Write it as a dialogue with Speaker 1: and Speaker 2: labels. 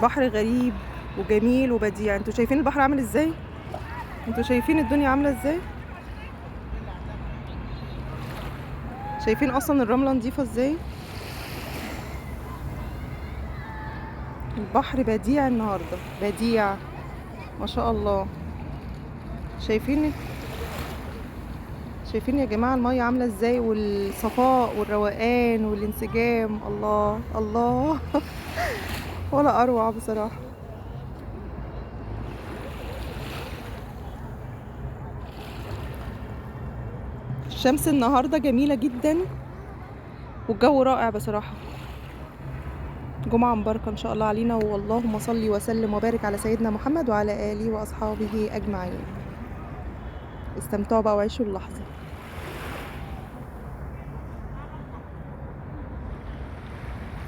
Speaker 1: بحر غريب وجميل وبديع. انتوا شايفين البحر عامل ازاي؟ انتوا شايفين الدنيا عاملة ازاي؟ شايفين اصلا الرملة نظيفة ازاي؟ البحر بديع النهاردة، بديع ما شاء الله. شايفين يا جماعة المية عاملة ازاي، والصفاء والروقان والانسجام. الله الله ولا اروع بصراحة. الشمس النهاردة جميلة جدا والجو رائع بصراحة. جمعة مباركة إن شاء الله علينا، واللهم صل وسلم وبارك على سيدنا محمد وعلى آله وأصحابه أجمعين. استمتعوا بقى وعيشوا اللحظة.